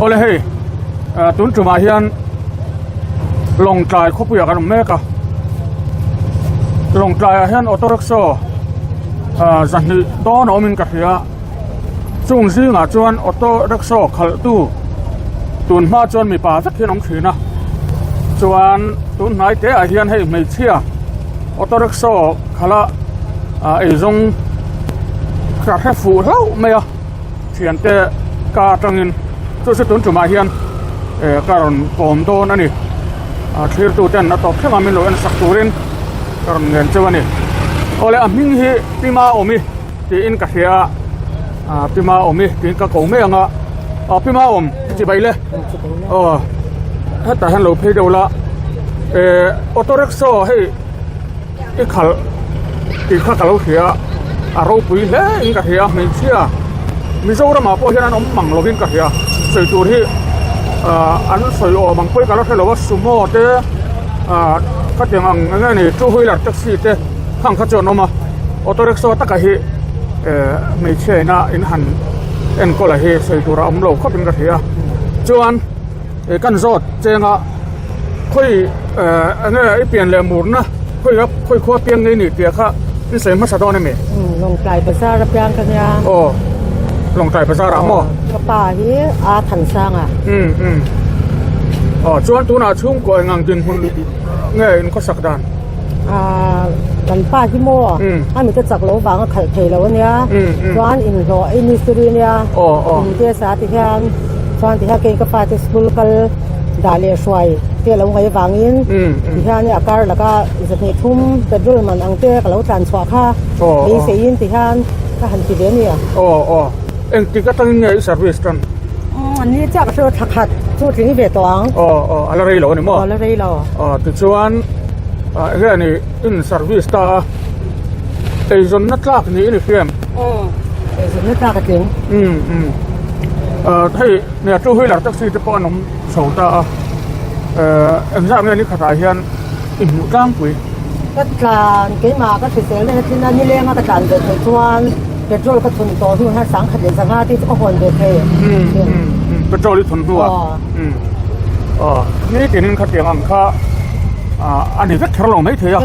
Awle hei tun tumah hian Lawngtlai khawpuiah kan awm mek a Lawngtlaiah hian auto rickshaw zahnih dawn a awmin ka hria chung zingah chuan auto rickshaw khalhtu tun hma chuan mipa vek hian awm thin a chuan tun hnai te ah hian hei hmeichhia auto rickshaw khala eizawng ka hre fuh hlauh mai a. Thiante ka atangin chu chu tun tumah hian eh ka rawn kawm dawn a ni a thlirtu ten a tawp thleng a min lo en sak turin ka rawn ngen cheu a ni awle a hming hi Pima Awmi tiin ka hria a ah Pima Awmi tiin ka ko mai ang a ah Pima Awm chibai le aw hetah hian lo phei deuh la eh auto rickshaw hei. I khalh tih kha ka lo hria a ropui hle in ka hria hmeichhia Mizoramah pawh hian an awm mang lovin ka hria sawi tur hi ah an sawi awm ang pawhin ka la hre lo a sumo te ah khatiang ang eng nge ni two wheeler taxi te khang kha chu an awm a auto rickshaw taka hi eh hmeichhia ina in han enkawl a hi sawi tur a awm lo khawpin ka hria chuan eh kan zawt cheng a. Khawi eh enge i pian leh murna khawi a khawi khua piang ngei ni tih kha in sawi hmasa dawn emi? Umm Lawngtlai bazar a piang ka nia. Aw Lawngtlai bazar ah maw? Ka pa hi a Thansang a. Umm umm aw chuan tunah chhungkaw engang dinhmun nge in khawsak dan? Ah kan pa hi maw a mite chak lo vang a khalh thei lo ania chuan inhlawh i mistiri ania in te sa ti hian chuan ti hian kei ka fate school kal dah leh hruai te lo ngaih avangin ti hian a kar laka zahnih thum petrol man ang te ka lo tlan chhuah kha beiseiin ti hian ka han ti ve ania. Aw aw engtik atangin nge i service tan? Ni chiah ka hre thla khat chu tling ve tawh ang. Aw aw a la rei lo a ni maw? Aw a la rei lo. Aw tichuan enge ni in service ta a eizawnna tlak niin i hria em? Aw eizawnna tlak a tling. Umm umm hei nia two wheeler taxi te pawh an awm chho ta a engzah nge ni khatah hian i hmuh tlangpui? Ka tlan keimah ka hrisel na thin a nileng a ka tlan ve theih chuan petrol ka thun tawh hnu hian sangkhat leh zanga te chu ka hawn ve thei. Petrol i thun hnu a? Aw nitin khatiang ang kha a ni vek kher lo mai thei a.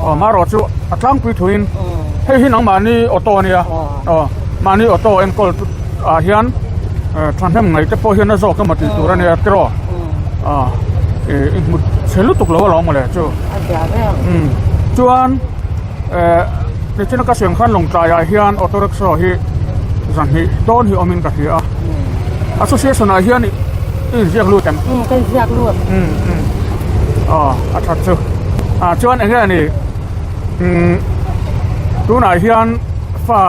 Aw marawh chu a tlangpui thuin hei hi nangmahni auto a nia aw mahni auto enkawl ah hian thahnem ngaih te pawh hian a zawk emaw tih tur a nia tiraw. Ah i hmu chhe lutuk lo alawm mawle chu. A zia reng. Umm chuan eh nichina ka siam khan Lawngtlai ah hian auto rickshaw hi zahnih dawn hi awmin ka hria a. Association ah hian i inziak lut em? Umm ka inziak lut. Umm umm aw a that chu. Ah chuan eng nge ni umm tunah hian fa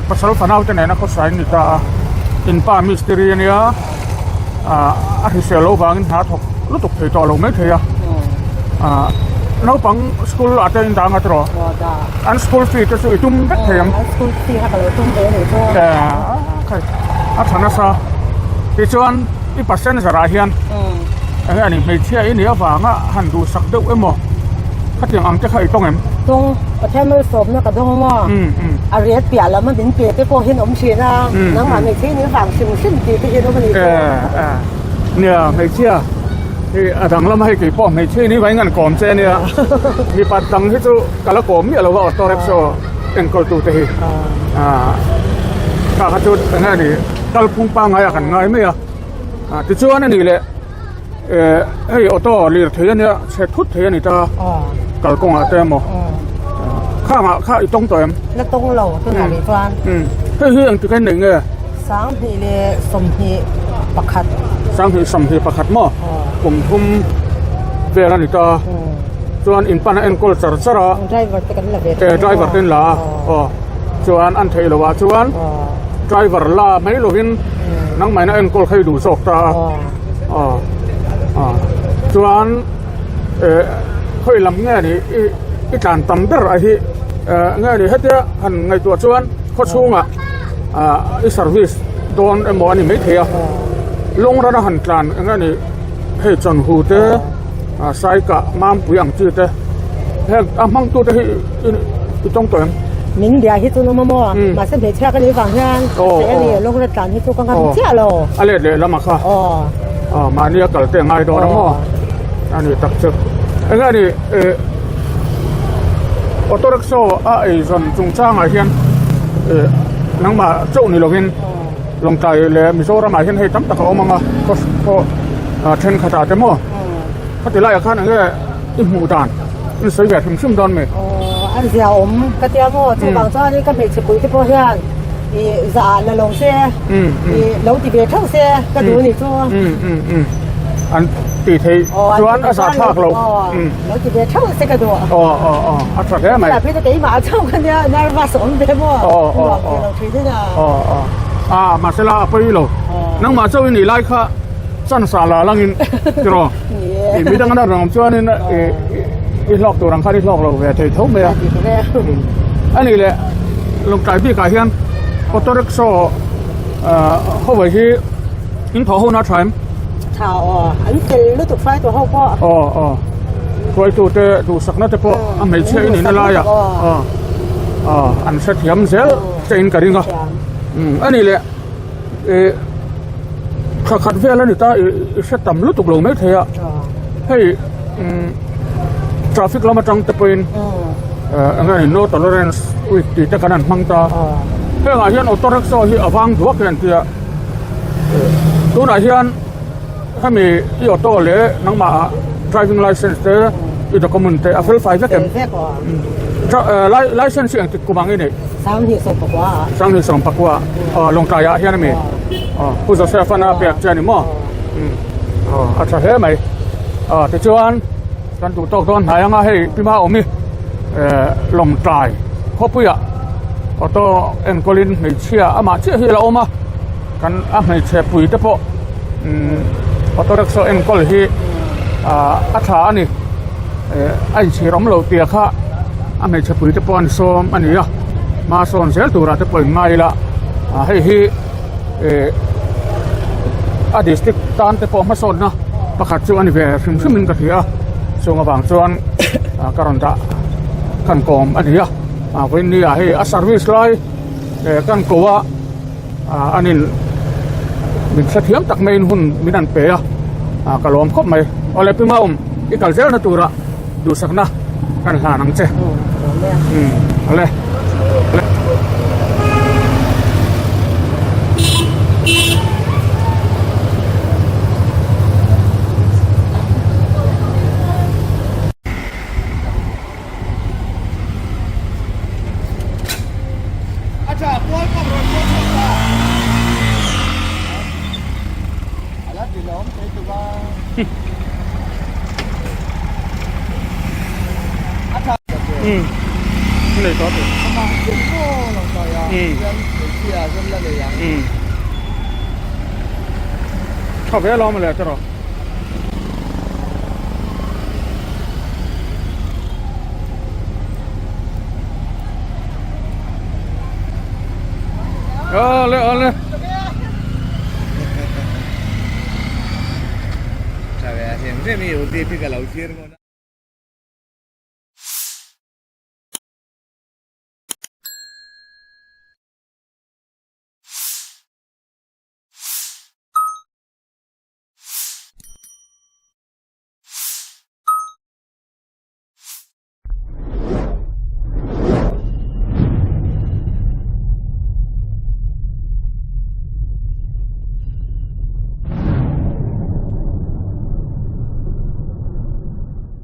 pasal fanau te nena khawsa in ni ta a inpa mistiri ania. ah a hrisel loh vangin hna thawk lutuk thei tawh lo mai thei a ah naupang school ah te in dang a tiraw an school fee te chu i tum vek thei ang a tha nasa tichuan i passenger ah hian eng nge ni hmeichhia i nih avanga han duhsak deuh emaw khatiang ang te kha i tawng em? Tawng Pathian malsawmna ka dawng maw? A riat piah lam a min pe te pawh hian awm thin a, nangmah hmeichhia in vang hrim hrim tih te hian awm a ni pawh. Nia hmeichhia hi a dang lama hei kei pawh hmeichhia in hi an kawm che ania mipa dang hi chu ka la kawm miah lo va auto rickshaw enkawl tu te hi kha kha chu eng nge ni kalphung pangngai ah kan ngai mai a tichuan a nih leh. Eh hei auto lir thei ania chhe thut thei ani ta kalkawngah te emaw khangah kha i tawng tawh em? La tawng lo tunah rih chuan. Hei hi engtik a nei nge? 2021. 2021 maw? Kum thum vel ani ta chuan in pan a enkawl char char a. Driver te kan la ve eh driver te an la a aw chuan an theih loh ah chuan driver la mai lovin nangmah in a enkawl kha i duh zawk ta a. Aw aw chuan eh khawi lam nge ni i i tlan tam ber a hi eh nge ni hetia han ngaihtuah chuan khaw chhungah ah i service dawn emaw a ni maithei a lawng rana han tlan eng nge ni hei chawnhu te ah saikah mampui ang chi te heng a hmangtu te hi i tawng tawh em? Min bia hi chu nawm a maw? Mahse hmeichhia ka nih vang hian ka hre a ni, lawng rat tlan hi chu ka ngam chiah lo. A let leh lam a kha. Aw mahni a kal te a ngai dawn a maw? A ni tak chu. Eng nge ni auto rickshaw a eizawn chungchangah hian nangmah chauh ni lovin Lawngtlai leh Mizoramah hian hei tam tak a awm ang a, khaw thenkhatah te maw? Khati laiah khan eng nge i hmuh dan i sawi ve hrim hrim dawn mi? Aw, an zia awm ka tia maw? Chuvang chuan ka hmeichhe pui te pawh hian i za ah la lo se, i lo ti ve theuh se ka duh anih chu. An ti thei chuan a zah thlak lo. Lo ti ve theuh se ka duh. Aw aw aw, a tha hle mai. Chutah phei chu keimah a chauh ka nia, nervous awm ve maw? Aw aw Nuam ve lo thin in a. Aw aw, a mahsela a pawi lo. Nangmah chauh i nih lai kha chance ah la langin tiraw? I midang an rawn awm chuanin i hlawk tur ang khan i hlawk lo ve thei tho mai a. A nih leh Lawngtlai bikah hian auto rickshaw ho hi in thawh ho na tha em? Tha aw, an fel lutuk hruaitu ho pawh. Aw aw, hruaitu te duhsakna te pawh a hmeichhia in in a lai a, aw aw an hrethiam zel che in ka ring a. A nih leh. Ih thla khat vel a ni ta ih i hre tam lutuk lo mai thei a hei umm traffic lam atang te pawhin eh eng nge no tolerance week tih te kan han hmang ta hengah hian auto rickshaw hi a vang duak hian tia tunah hian hemi i auto leh nangmah ah driving licence te i document te a fel fai vek em licence hi engtik kum ang i neih. Sanghnih 18 aw Lawngtlai ah hian ami aw Pu Joseph an a pek che ani maw aw a tha hle mai aw tichuan kan duh tawk dawn hnai anga hei pi hma awm hi eh Lawngtlai khawpui ah auto enkawl in hmeichhia amah chiah hi a la awm a kan a hmeichhe pui te pawh umm auto rickshaw enkawl hi ah a tha a ni. Eh a inchhir awm lo tia kha a hmeichhe pui te pawh an sawm a ni a hma sawn zel turah te pawh in ngai ila ah hei hi eh a district tan te pawh hmasawnna pakhat chu a ni ve hrim hrim in ka hria a chung avang chuan ah ka rawn dah kan kawm a ni a ah vawiin ni ah hei a service lai eh kan ko a. Ah an in min hrethiam tak maiin hun min an pe a ah ka lawm khawp mai awle pi maum i kal zelna tura duhsakna kan hlan ang che umm awle. Tha ve lo mawle tiraw. Ale ale. Tha ve a hlim hlim i u ti pi ka lo thlir ngun a.